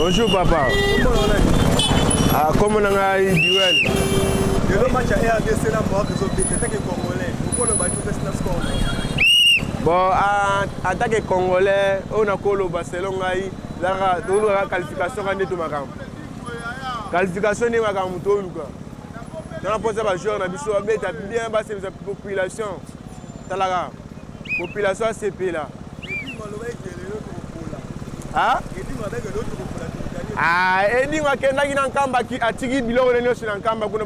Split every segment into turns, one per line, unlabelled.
Bonjour papa. Ah, kombo na ngai Duel.
Lelo match ya RDC na Maroc ezobeta en tant que congolais. Okoloba nini opesi na score na
Bon, en tant que congolais, oyo nakoloba selon ngai, ezalaka tolukaka qualification kaka nde to makambo. Qualification nde makambo toluka. Tona mposa ba joueur na biso babeta bien basepelisa population. Talaka population asepela. Ah, edingo akendaki na nkamba atiki biloko ne nyonso na nkamba kuna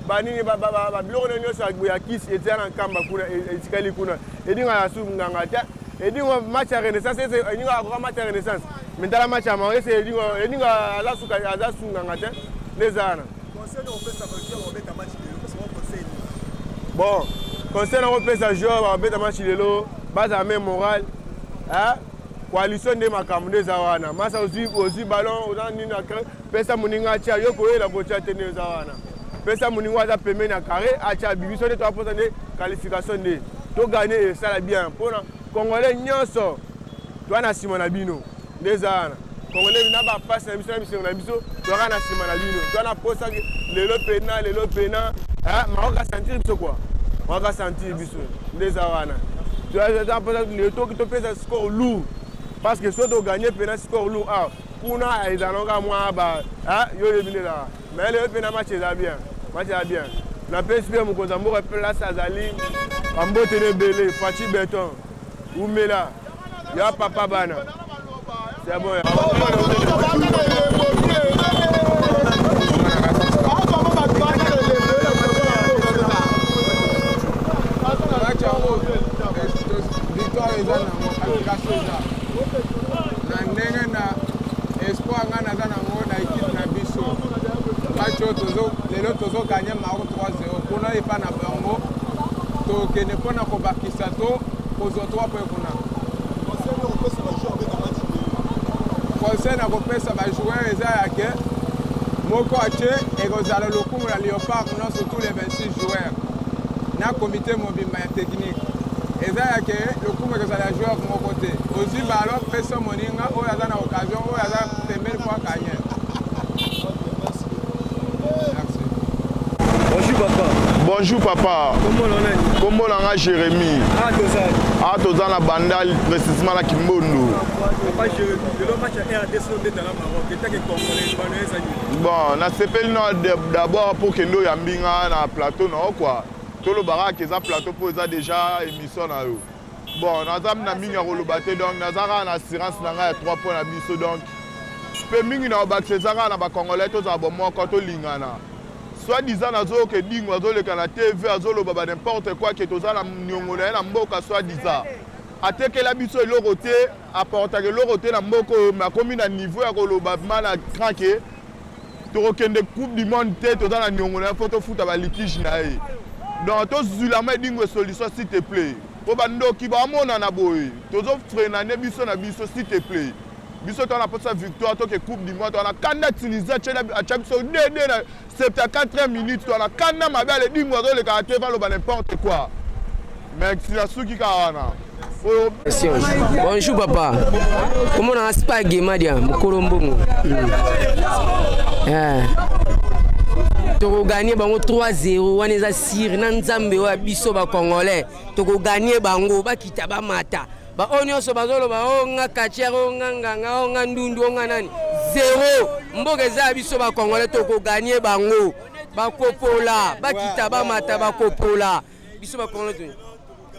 banini babiloko ne nyonso ya kisi etia na nkamba kuna e, etikali kuna edingo asu nganga te edingo match ya renaissance ese edingo akoka match ya renaissance me tala match ya mawa ese edingo edingo aza su nganga te nde eza wana bon conseil nakopesa joueur bakobeta match lelo bazala meme moral coalition nde makambo nde eza wana masa ozwi ballon oza nini pesa moninga atya yo koyela kotya te nde eza wana pesa moninga aza pembeni ya carré atya bibiso nde toaposa nde qualification nde toganye esala bien mpona congolais nyonso toa na nsima na bino nde eza wana congolais na bapasi na biso na bisengo na biso toyaka na nsima na bino toa na posa lelo pena lelo pena maroc asentir biso kua maroc asentir biso nde eza wana lelo topesa score lourd parce que soki toganye pena score lourd awa kuna ezala kaka mwa ba yo oyebi nde ezalaka mais lelo pena match eza bien match eza bien napesi mpe mokonzi ya mboka place azali bambote na ebele faci beton umela ya papa bana c'est bon.
Victoire eza nango qualification eza na ndenge na espoir ngai naza nango na ekipe na biso match oyo lelo tozoganye Maroc 3-0 kuna epa na bango tokende mpo na kobakisa to kozwa 3 point kuna. Conseil na kopesa ba joueur eza ya ke moko atie ekozala lokumu na Leopard nyonso tous les 26 joueurs na comité mobimba ya technique eza ya ke lokumu ekozala ya joueur moko te ozwi ballon pesa moninga oyo aza na occasion oyo aza pembeni mpo akanye.
Bonjour papa.
Bonjour papa.
Kombo na nani?
Kombo na nga Jérémie.
Ah toza.
Ah toza na Bandal précisément na Kimbondo.
Papa Jérémie, lelo match ya RDC obeta na Maroc, en tant que congolais, bano ezali.
Bon, nasepeli na d'abord pour kendo ya mbinga na plateau na quoi. Tolobaka ke eza plateau po eza déjà émission na yo. Bon, naza na mingi ya koloba te donc naza kaka na assurance na ngai ya 3 points na biso donc mpe mingi na kobakisa eza kaka na bacongolais tozala bomoko tolingana soit disant nazoyoka edingo azoleka na tv azoloba ba n'importe quoi ke toza na niongo na ye na mboka soit disant atekela biso eloko te aportaka eloko te na mboka oyo me akomi na niveau ya koloba vraimen na cran ke tokokende coupe du monde te toza na niongo na ye fo tofuta balitige na ye donc tozwilama edingo solution s'il te plaît mpo bandoki bamonana boye tozofrena nde biso na biso s'il te plaît biso toza na mposa victoire toke coupe du monde toza na kanda tunisie atya biso 2 na 74 minute toza na kanda mabe ale dingo azoleka na te baloba n'importe quoi mais nasuki kaka wana.
Bonjour papa. Comment on a spaghe madia mukolo mbongo. Eh. Tokoganye bango 3-0 wana eza sire na nzambe oyo ya biso ba congolais tokoganye bango bakita bamata baoyo nyonso bazoloba o oh, nga katiere o oh, nga nganga o oh, nga ndundu o nga nani zero mboka eza ya biso bakongole tokoganye bango bakopola bakita bamata bakopola biso bakongole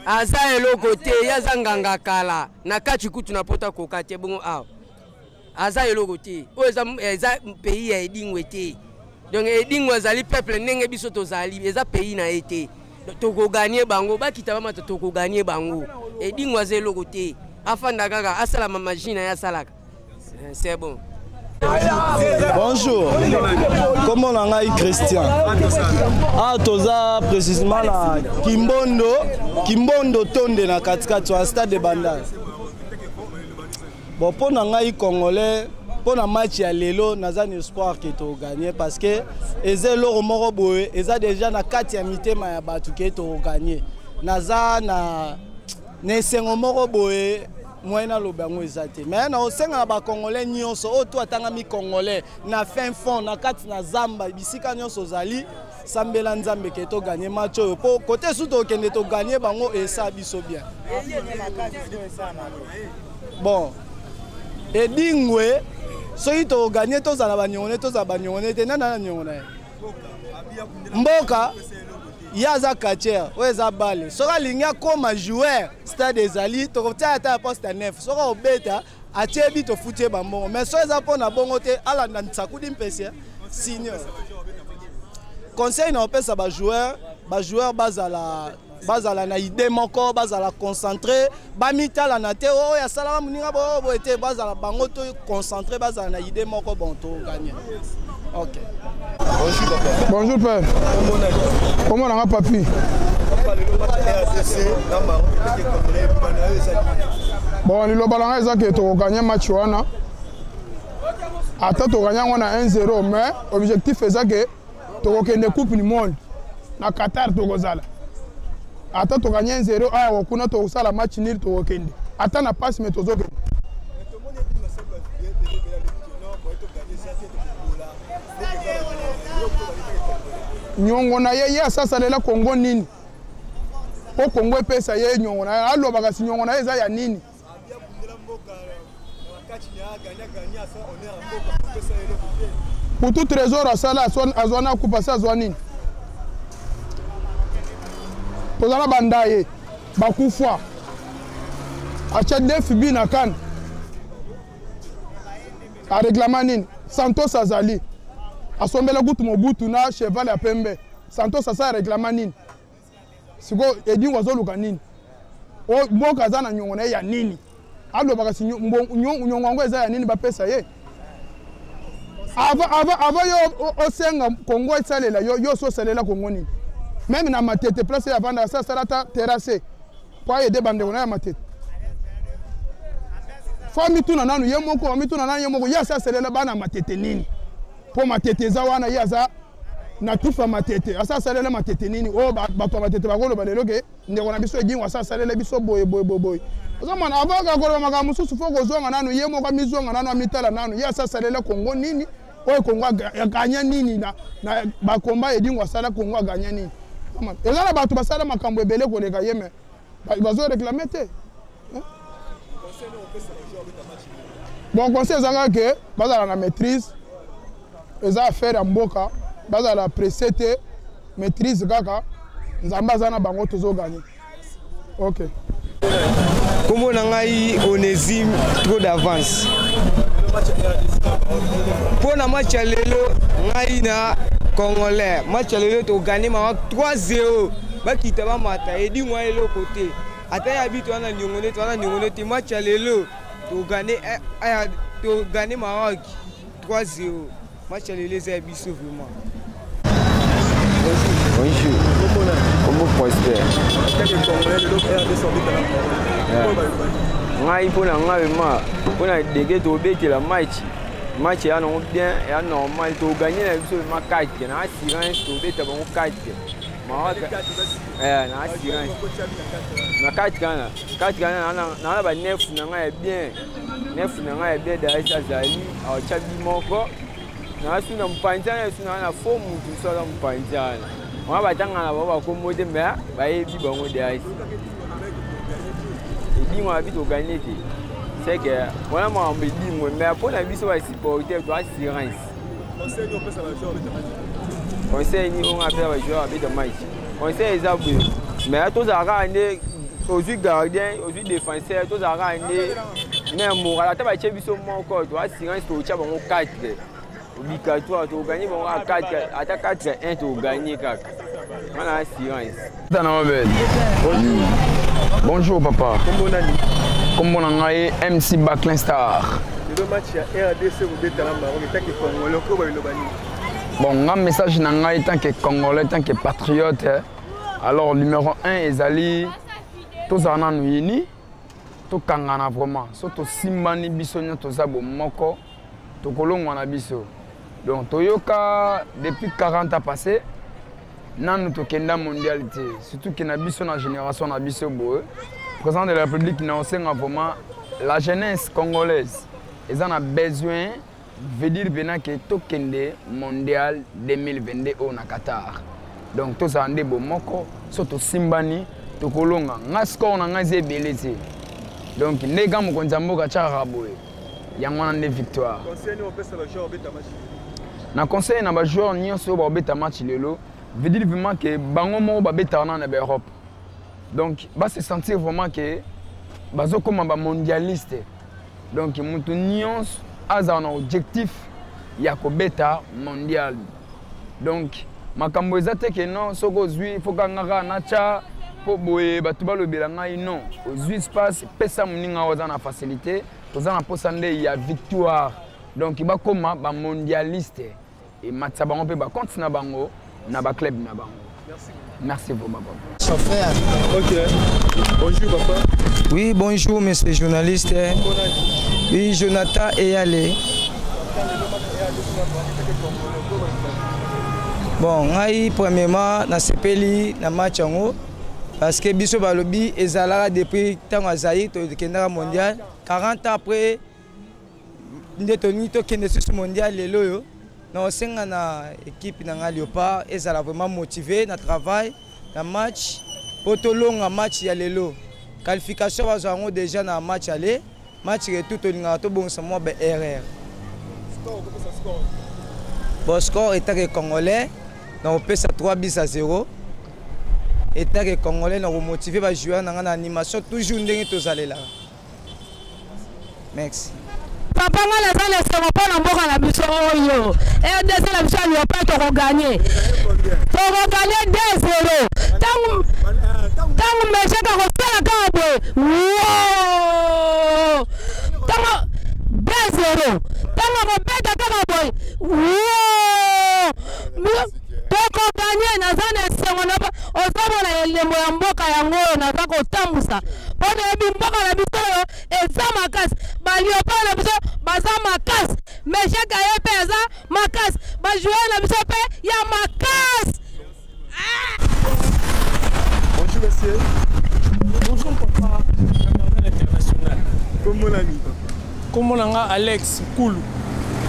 aza eloko te ye aza nganga kala na kati kutu na pota koka te bongo awa aza eloko te oyo eza, eza pays ya edingwe te donc edingwe azali peuple ndenge biso tozali eza pays na ye te tokoganye bango bakita bamata tokoganye bango edingwe aza eloko te afanda kaka asala mamagie na ye asalaka eh, c'est bon.
Bonjour, comment na ngai Christian? Ah toza précisément na Kimbondo, Kimbondo Tonde na katikati wa stade de Bandal. Bon mpo na ngai congolais mpo na match ya lelo naza na espoir ke toganye parce que eza eloko moko boye eza deja na kati ya mitema ya bato ke toganye naza na na esengo moko boye. Moyen naloba yango eza te, mais nakosenga na bacongolais nyonso oyo to atangami congolais na fin fond, na kati na zamba, bisika nyonso ozali, sambela Nzambe ke toganye match oyo, mpo kote su tokende toganye bango, esala biso bien. Bon, Edingwe, soki tokoganye, tozala baniongo ne, tozala baniongo ne te. Nani na niongo na ye? Mboka ye aza catcheur oyo eza bale. Soki alingi akóma joueur, stade ezali, tokotia ata ya poste ya 9. Soki akobeta, atie bi, tofuti ye bambongo. Mais soki eza mpo na bongo te, alanda Nsakudi Mpese senior. Conseil na opesa bajoueur, bajoueur bazala na idée moko, bazala concentré, bamitalana te, oyo asalaka moninga boyo boye te. Bazala bango to concentré, bazala na idée moko. Bon, toganye, ok.
Bonjour père. Comment on a papi? Bon, liloba na ngai eza ke tokoganye match wana, ata toganye yango na 1-0, mais objectif eza ke tokokende Coupe du monde na Qatar. Tokozala, ata toganye 1-0 awa kuna, tokosala match nul, tokokende ata na passe, mais tozokende. Nyongo na ye, ye asasalela Kongo nini mpo Kongo epesa ye nyongo na ye? Aloba kasi, nyongo na ye eza ya nini? Kutu Trésor asala, azwa na kupa se azwa nini? Toza na banda ye bakufa, atya defi bi na kane, areklama nini? Santos azali asombela kutu Mobutu na cheval ya pembe. Santos asa areklama nini? Sikoyo Edingo azoluka nini? Mboka aza na nyongo na ye ya nini? Aloba kasi, nyongo yango eza ya nini? Bapesa ye avant yo osenga Kongo esalela yo. Yo so osalela Kongo nini? Même na Matete, place ye avandaka, asa asala ata terrasse po ayede bandeko na ya Matete. Fo amituna nanu ye moko, amituna nanu ye moko, ye asi asalela bana Matete nini? Mpo Matete eza wana, ye aza natif ya Matete, asa asalela Matete nini? Oyo bato ya Matete bakoloba lelo ke ndeko na biso Edingo asa asalela biso boye boye boye boye. Ozomona, avant kaka koloba makambo mosusu, fo kozonga nanu, ye moko amizonga nanu, amitala nanu, ye asa asalela Kongo nini? Oyo Kongo aganya nini na bakomba Edingo asala? Kongo aganya nini? Eza na bato basala makambo ebele koleka ye, mais bazoreklame te. Bon, conseil eza kaka ke bazala na maîtrise. Eza affaire ya mboka, bazala presse te, maîtrise kaka. Nzambe aza na bango, tozoganye, ok.
Kombo na ngai Onésime. Trop d'avance mpo na match ya lelo. Ngai na congolais, match ya lelo toganye Maroc 3-0. Bakita bamata, Edingwe eloko te. Ata ya bi toza na niongo nde, toza na niongo nde te. Match ya lelo toganye, toganye Maroc 3-0. Match ya lelo eza ya biso vraiment.
Bonjour. Kombo Prosper. Ngai, mpo na ngai vraiment, mpo na dege tobetela match, match eya nango bien, eya normal, toganye na biso vraiment 4 na assurance, tobeta bango 4 Maroc na assurance na 4 kana, 4 kana na ba 9 na ngai ya bien, 9 na ngai ya bien. Daesi azali awatya bi moko na su na mopanzi wana, esu na fo mutu mosu aza mopanzi wana wana, batanga na bango bakombo te, mais bayebi bango. Daesi Edingwe abi toganye te, c'est que wana makambo Edingwe, mais mpo na biso basupporter to assurance. Conseil nini onga apesa bajoueur abeta match? Conseil eza boye, mais tozala kaka nde ozwi gardien, ozwi défenseur, tozala kaka nde même moral. Ata batie biso moko, to assurance totya bango 4 obligatoire, toganye bango kaka 4, ata 4 1, toganye kaka wana, assurance. Bonjour papa. Kombo na ngai MC Baclin Star.
Lelo match ya RDC kobeta na Maroc, en tant que congolais, okoba liloba nini?
Bon, nga message na ngai tant que congolais, tant que patriote, alors numéro 1 ezali tozala nanu yini, tokangana vraiment. So tosimbani biso nyonso, toza bomoko, tokolongwa na biso. Donc toyoka depuis 40 ans passé, nanu tokenda mondial te, surtout ke na biso na génération na biso boye. Président de la République na osenga vraiment La jeunesse congolaise eza na besoin, veut dire mpena ke tokende mondial 2022 oyo na Qatar. Donc tozala nde bomoko, so tosimbani tokolonga. Nga score na ngai eza ebele te, donc nde ka mokonzi ya mboka tiakaka boye, yango wana nde victoire. Na conseil na bajoueur nyonso oyo bakobeta match lelo, veut dire vraiment ke bango moko babetaka nano na baEurope, donc base sentir vraiment ke bazokóma bamondialiste. Donc moto nyonso azala na objectif ya kobeta mondial. Donc makambo eza te ke non, soki ozwi foka nga kaka natya mpo boye bato balobela ngai. Non, ozwi space, pesa moninga oyo aza na facilité. Toza na mposa nde ya victoire, donc bakóma bamondialiste, ematisa bango mpe bacompte na bango na baclub na bango. Merci vraiment, papa.
Chauffeur.
Ok. Bonjour, papa.
Oui, bonjour, monsieur journaliste. Oui, Jonathan Eyale. Bon, ngai premièrement nasepeli na match yango parce que biso balobi ezalaka depuis ntango azali tokendaka mondial 40 ans après, nde tolingi tokende susu mondial lelo oyo. Na osenga na équipe na ngai Léopard ezala vraiment motivé na travail na match mpo tolonga match ya lelo. Qualification bazwa yango déjà na match aller, match retour tolingaka tobongisa mwa ba erreur. Bon, score etake congolais na kopesa 3 bis à 0. Etake congolais na komotive bajoueur na ngai na animation toujours ndenge tozalelaka. Merci.
Papa, nga naza na esengo mpo na mboka na biso oyo RDC na biso ya Léopard. Tokoganye, tokoganye 2-0. Ntango Meshek akosala kaka boye wo, ntango 2-0, ntango akobeta kaka boye wo, tokoganye. Naza na esengo, ozomona elembo ya mboka yango oyo naza kotambusa mpo nayebi mboka na biso oyo eza makasi. Baleopard na biso baza makasi, Meshek aye mpe aza makasi, bajoueur na biso mpe ya makasi.
Bonjour monsieur.
Bonjour papa, Cameroun international.
Comment nani papa?
Kombo na nga Alex Kulu.
En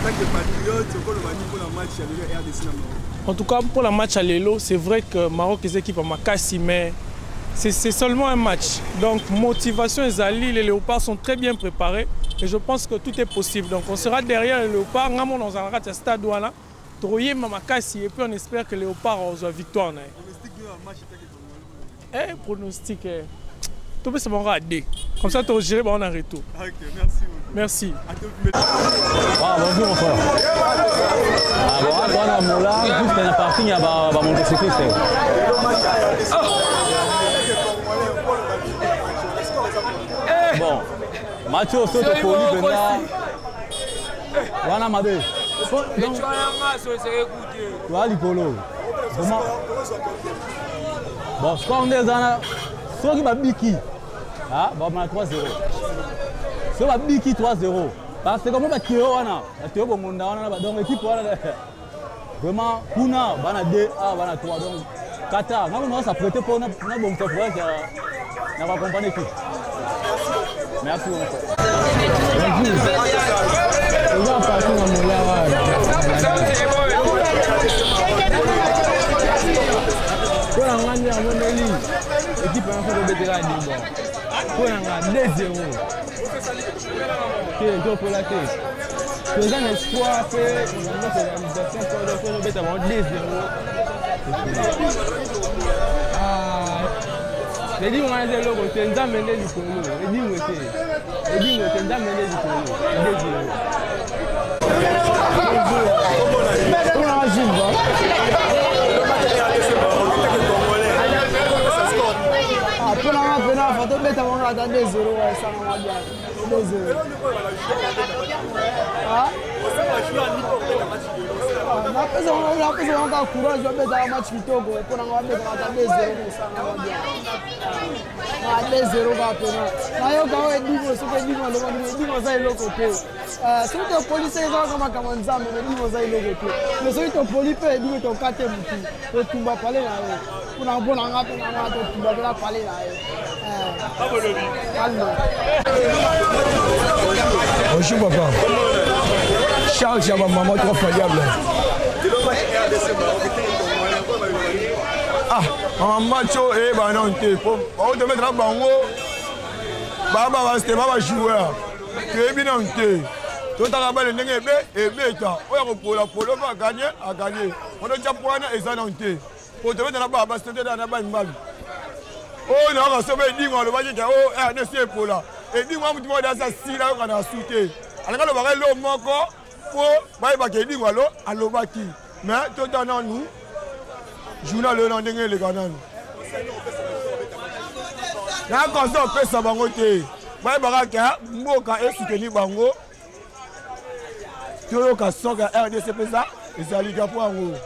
tant que patriote, okoloba nini mpona match ya lelo RDC na Maroc?
En tout cas, pour la match à lelo, c'est vrai que Maroc est équipe à makasi, mais c'est seulement un match. Donc motivation ezali, les Léopards sont très bien préparés et je pense que tout est possible. Donc on sera derrière les Léopards, ngamo dans un stade wana, toyemba makasi et puis on espère que les Léopards auront la victoire. Eh, pronostic, eh. Topesa bango à D. Comme ça, tu géré en retour.
Ok, merci beaucoup.
Merci.
Ah, bonjour mon frère. Ah, bon, on a mola, juste na parking ya ba ba motocycliste. Bon, match oyo so topoli mpenza wana mabe. Toa likolo vraiment. Bon, score nde eza wana, soki babiki bamana 3-0, soki babiki 3-0, parce que comme bateo wana, bateo bongonda wana, donc équipe wana vraiment kuna bana 2 a bana 3, donc Qatar nga kuna s'apprêter mpo nabongisa voyage na koaccompagne équipe. Merci mon frère.
Eza parti na mola wana. Mpo na nga nde amoneli équipe yango, soki obetela debo, mpo na nga 2-0 te, topola te, toza na espoir mpe nyonso réalisation mpo tobeta bango 2-0. Edingo wana eza eloko te, Nzambe nde likolo. Edingo te, edingo te, Nzambe nde likolo. 2-0.
Mpona nga mpena fa tobeta bango ata 2-0, esananga bien 2-0.
Napesa bango kaka courage, babetaka match kitoko mpo nanga babetaka ata 2-0 mosanga babia 2-0 kaka mpena nayoka oyo edimo. Soki edimo alobaki, edimo aza eloko te. Soki topoli, seke eza kaka makambo ya Nzambe. Me edimo aza eloko te, me soki topoli mpe edimo, tokate motu, totumba pale na ye. Mpona nga mpe nanga totumba mpe na pale na ye. Calme.
Bonjour papa. Charge ya maman trois fois diable.
Ah, mama macho eyeba nano te po baotometra bango baba baste ba bajoueur, toyebi nano te. Totala bale ndenge ebe ebeta oyo akopola polo mpe aganye aganye wana tya po wana eza nano te, po tobeta na baba basi, tobeta na bali mibali oyo nayoka sobe edingo alobaki ke o RDC epola. Edingo ya motu moko dasi asila yoka na su te, alingi alobaka elo moko mpo bayebaka edingo alo alobaki. Mais tota nanu journal oyo na ndenge eleka nanu na conseil opesa bango te, bayebaka ke mboka esuteni bango. Toyoka soka ya RDC mpenza ezalika mpo yango.